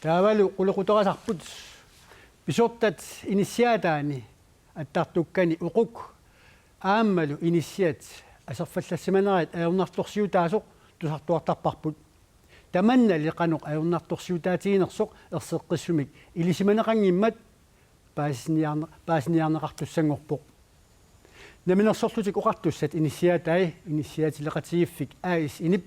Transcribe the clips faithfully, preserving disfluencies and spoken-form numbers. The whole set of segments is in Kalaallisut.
Taavalu qulequterisarput pisortat inissiaataanni attartukkani oquk aammalu inissiat aserfallassimanerat ajornartorsiutaasoq tusartuartarparput. Tamannali qanoq ajornartorsiutaatiginersoq erseqqissumik ilisimaneqanngimmat paasiniarne-, paasiniarneqartussanngorpoq. Namminersorlutik Oqartussat inissiaatai Inissiaatileqatigiiffik A/S Inip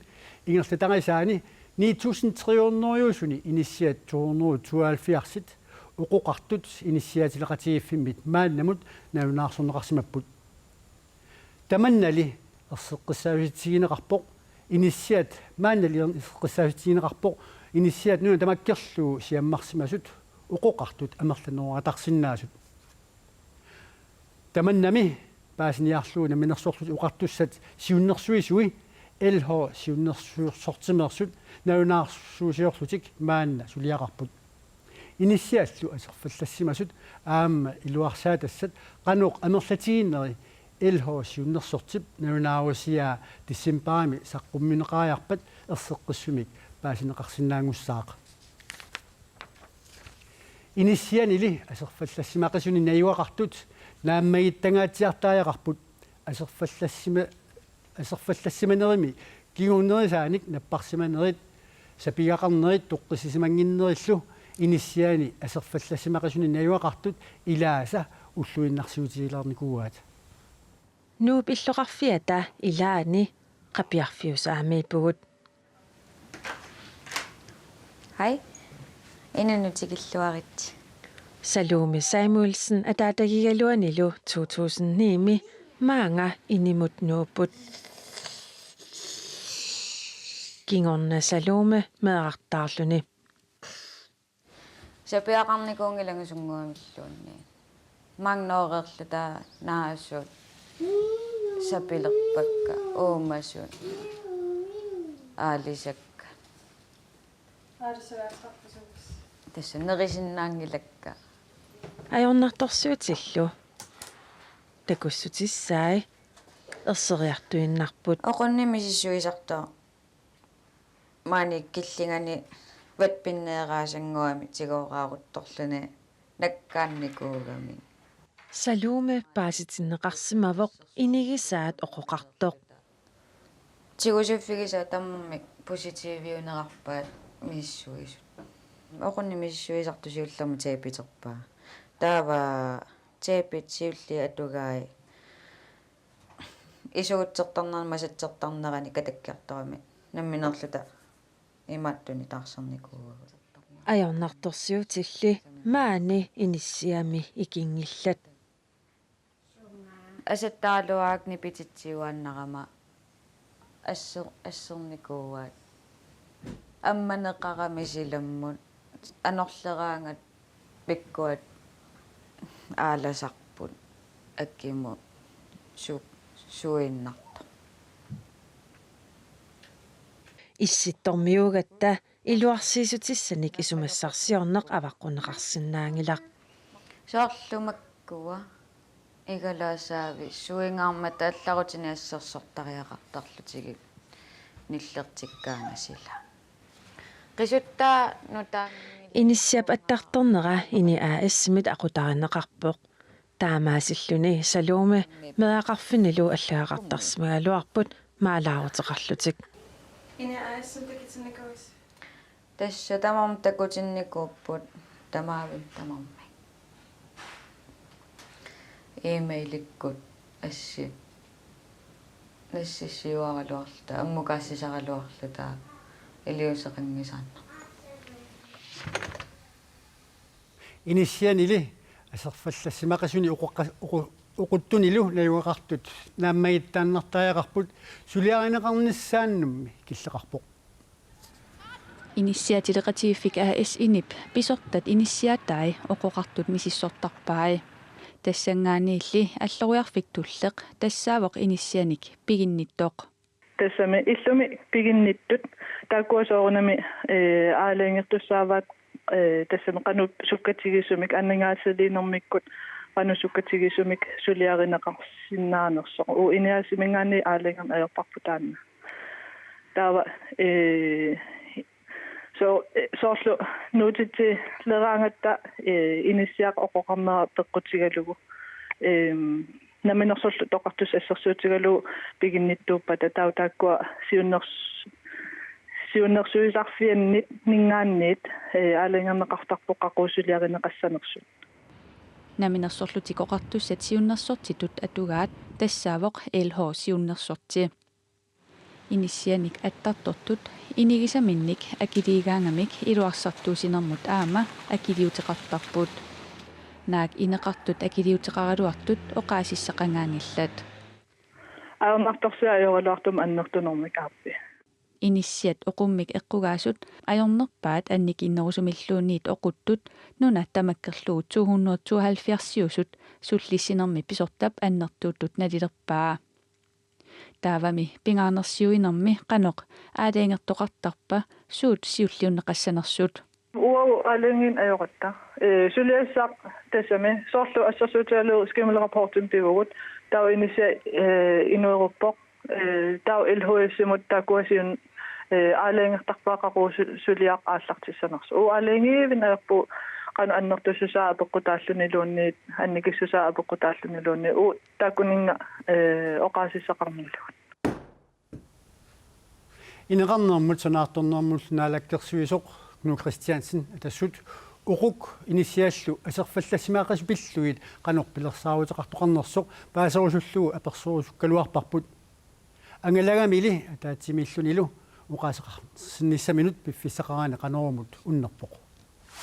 ingerlatarisaani ni tusind tre hundrede-usuni inissiat to hundrede tooghalvfjerds oqoqartut Inissiaatileqatigiiffimmit maannamut nalunaarsorneqarsimapput. Tamannali erseqqissaatigineqarpoq inissiat, maannali erseqqissaatigineqarpoq inissiat nuna tamakkerlugu siammarsimasut oqoqartut amerlanerugatarsinnaasut. Tamannami paasiniarlugu Namminersorlutik Oqartussat siunnersuisui L H siunnersuisortimeersut nalunaarsuusiorlutik maanna suliaqarput. Inissiallu aserfallassimasut aamma iluarsaatassat qanoq amerlatigineri L H siunnersortip nalunaarusiaa decembarimi saqqummiunneqariarpat erseqqissumik paasineqarsinnaanngussaaq. Inissianili aserfallassimaqisuni najugaqartut naammagittangaatsiartariaqarput. Aserfallassima-, aserfallassimanermi kingornerisaanik napparsimanerit, sapigaqarnerit toqqissisimannginnerillu inissiani aserfallassimaqisuni najugaqartut ilaasa ulluinnarsiutigilaarnikuuaat. Nuup illoqarfiata ilaani qapiarfiusaamiippugut. Hej. Inunnut tikilluaritsi. Salome Samuelsen ataatagigaluanilu to tusind ni-mi maanga inimut nuupput. Kingorna Salome meerartaarluni. Sapigaqarnikuunngilanga sunnguamilluunniit. Maanga nooreerluta naasut sapilerpakka, uumasut, aalisakka. Tassa nerisinnaanngilakka. Ajornartorsiutillu takussutissai erseriartuinnarput. Oqunni misissuisartoq. Maani killingani vatpinneeraasannguamik tigooraaruttorluni nakkaannikuugami. Salome paasitinneqarsimavoq inigisaat oqoqartoq. Tigusiffigisaat tamarmik positiviunerarpaat misissuisut. Oqunni misissuisartoq siullermik tapeterpaa. Taava tapet siulliit atugai isuutsertarnerani masatsertarnerani katakkiartorami nammineerluta imaattunik taarsernikuuagut. Ajornartorsiutilli maani inissiami ikinngillat. Asattaraluarakku nipititsiuaannarama asser-, assernikuuaat. Ammaneqarami silammut anorleraangat pikkuat aalasarput akimut su-, suiinnartoq. Issittormiuugatta iluarsiissutissanik isumassarsiorneq avaqqunneqarsinnaanngilaq. Soorlu makkua igalaasaavi suingaarmata allarutini assersortariaqartarlutigit nillertikkaangasila. Qisuttaa nutaanngilaq. Inissiap attartornera INI A/S-imit aqutarineqarpoq. Taamaasilluni Salome meeraqarfinnilu allagaqartarsimagaluarput maalaaruteqarlutik. INI A/S-imut takutinnikuuisi? Tassa tamarmik takutinnikuupput, tamavimmik tamarmik. E-mailikkut assi-, nassissiuaraluarluta, ammukaassisaraluarluta iliuuseqanngisaannarpoq. Inissianili aserfallassimaqisuni oqoqqa-, oqu-, oquttunilu najugaqartut naammagittaannartariaqarput suliarineqarnissaannummi killeqarpoq. Inissiaatileqatigiiffik A/S Inip pisortat inissiaatai oqoqartut misissortarpai. Tassanngaanniilli alloriarfik Tulleq tassaavoq inissianik piginnittoq. Tassami illumi piginnittut taakkua soorunami, ee, aalajangertussaavaat, ee, tassami qanoq sukkatigisumik aningaasaliinermikkut qanoq sukkatigisumik suliarineqarsinnaanersoq. Uagut INI A/S-iminngaanniit aalajangerneq ajorparput taanna. Taava, ee, So, eh, soorlu nuutitsileraangatta, eh, inissiaq oqoqarnera peqqutigalugu. Ehm, Namminersorlutik Oqartussat assersuutigalugu piginnittuuppata taava taakkua siunners-, siunnersuisarfianninngaanniit, eh, aalajangerneqartarpoq qaqugu suliarineqassanersut. Namminersorlutik Oqartussat siunnersortitut atugaat tassaavoq L H siunnersorti. Inissianik attartortut inigisaminnik akiliigaangamik iluarsartuussinermut aamma akiliuteqartarput. Naak ineqartut akiliuteqaraluartut oqaasissaqangaanngillat. Ajornartorsiaq ajoraluartumik annertunermik aappi. Inissiat oqummik eqqugaasut ajornerpaat annikinnerusumilluunniit oquttut nuna tamakkerlugu to hundrede tooghalvfjerdsiusut sullissinermi pisortap annertuuttut nalilerpaa. Taavami pingaarnersiuinermi qanoq aalajangertoqartarpa suut siulliunneqassanersut? Uagut aalajangiineq ajoratta. Eh, suliassaq tassami soorlu assersuutigalugu skimmel-rapportimik pivugut. Taava inissiaq, eh, inueruppoq. Eh, taava L H S-imut taakkua siun-, eh, aalajangertarpai qaqugu su-, suliaq aallartissanersut. Uagut aalajangiineq ajorpugut qanoq annertussusaa apeqqutaalluniluunniit, annikissusaa apeqqutaalluniluunniit. Uagut taakkuninnga, eh, oqaasissaqarnialerpugut. Ineqarnermut sanaartornermullu naalakkersuisoq Knud Kristiansen Atassut oquk inissiallu aserfallassimaqasut pillugit qanoq pilersaaruteqartoqarnersoq paaserusullugu apersorusukkaluarparput. Angalagamili ataatsimiillunilu oqaaseqarsinnissaminut piffissaqarani Qanorumut unnerpoq.